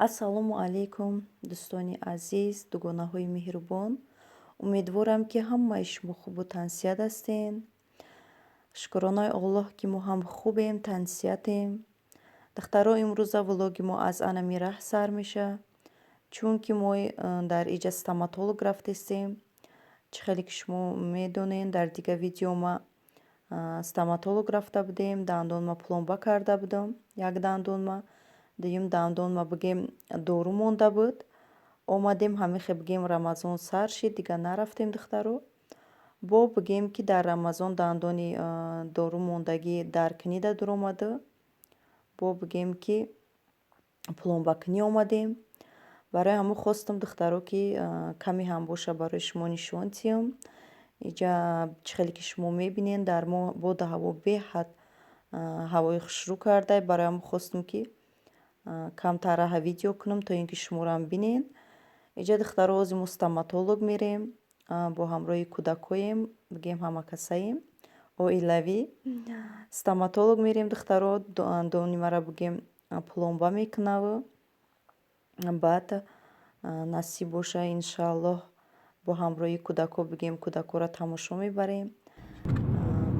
Ассалому алайкум, дӯстони азиз, дугонаҳои меҳрубон. Умедворам, ки ҳамаи шумо хубу тансиҳат ҳастен. Шукронаи Аллоҳ, ки мо ҳам хубем, тансиҳатем. Духтаро, имрӯза влоги мо аз анами раҳ сар меша, чунки мо дар иҷа стоматолог рафтестем. Чӣ хеле ки шумо медонед, дар дигар видео ма стоматолог рафта будем, дандонма пломба карда будам, як дандонма, дуюм дандонма бигем дору монда буд. Омадем, ҳамихе бигем, Рамазон сар шид, дигар нарафтем, духтаро. Бо бигем, ки дар Рамазон дандони дору мондагӣ даркунида дуромада, бо бигем, ки пломбакунӣ омадем. Барои ҳамон хостам, духтаро, ки каме ҳам боша барои шумо нишон диҳам. Иҷа чӣ хеле ки шумо мебинед, дар мо боду ҳаво беҳад ҳавои хушрӯ карда. Барои ҳамон хостам, ки камтар раҳа видео кунам, то ин ки шуморо бинед. Иҷа, духтаро, ҳозир мо стоматолог мерем бо ҳамроҳи кӯдакҳоем, бигем, ҳамакасаем, оилавӣ стоматолог мерем, духтаро. Дандони мара, бигем, пломба мекунаву баъд, насиб боша, иншааллоҳ, бо ҳамроҳи кӯдакҳо, бигем, кӯдакҳоро тамошо мебарем,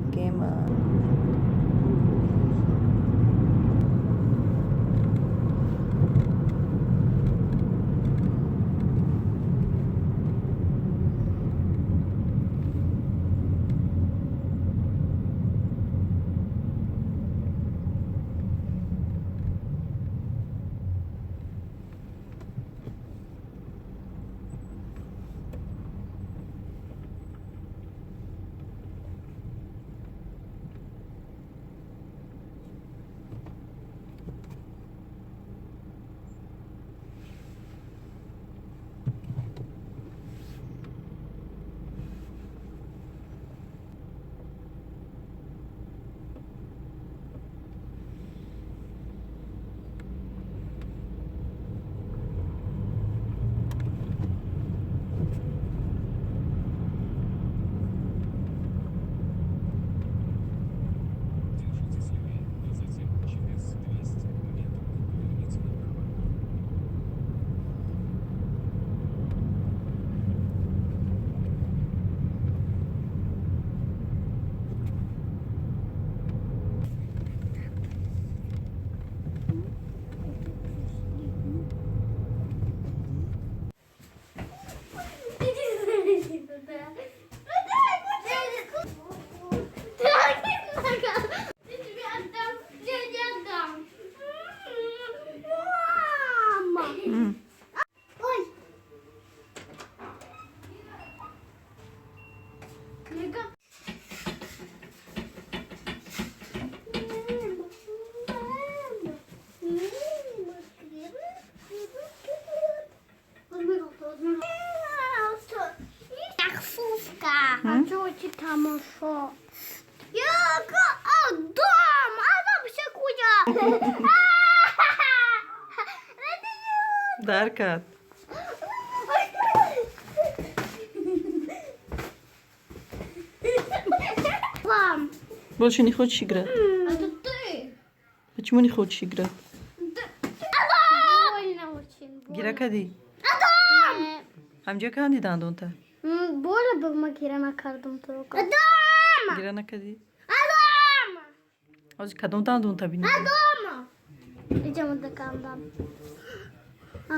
бигем. Держитесь левее, а затем через 200 метров поверните направо. Иди сюда. Я тебе отдам, я не отдам. Мама! Ой! Мега. Мама, мама, мама. Таксовка. А что там ушел? Я отдам, а там все куда? Дар кард. Вам. Больше не хочешь играть? Это ты. Почему не хочешь играть? Больно очень. Больно. Гира кардӣ? Ҳамҷо канди дандонта? Больно был, ма гира накардам только. Адам! Гира накардӣ? Адам! Ҳозир кадом дандонта бинӣ? Дома! Идем до кандам. А.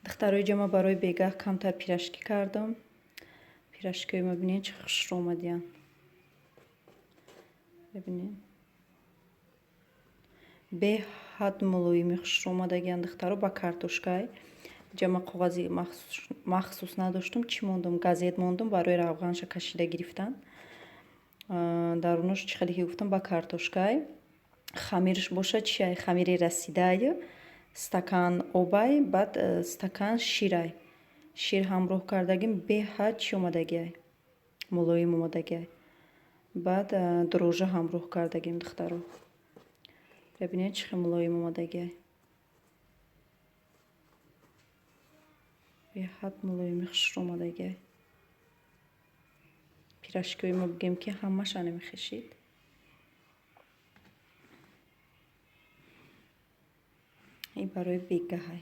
Духтарои ҷа, ма барои бегаҳ камтар пирожки кардам. Пирожкиҳои ма бинед, чӣ хушрӯ омадиянд. Бибинед, беҳад мулоими хушрӯ омадагиянд, духтаро. Ба картошкай. Ҷама коғази махсус надоштум, чӣ мондум? Газет мондум барои равғанша кашида гирифтан. Дарунош, чӣ хеле ки гуфтам, ба картошкай. Хамирш боша чиай? Хамири расидааю, стакан обай, баъд стакан ширай. Шир ҳамроҳ кардагим, беҳад чӣ омадагиай, мулоим омадагиай. Баъд дрожжа ҳамроҳ кардагим, духтаро. Бибинед, чӣ хел мулоим омадагиай, беҳад мулоими хушрӯ омадагиай. Пирожкиҳои мо бигем, ки ҳамаша намехешид. Ин барои бегаҳай.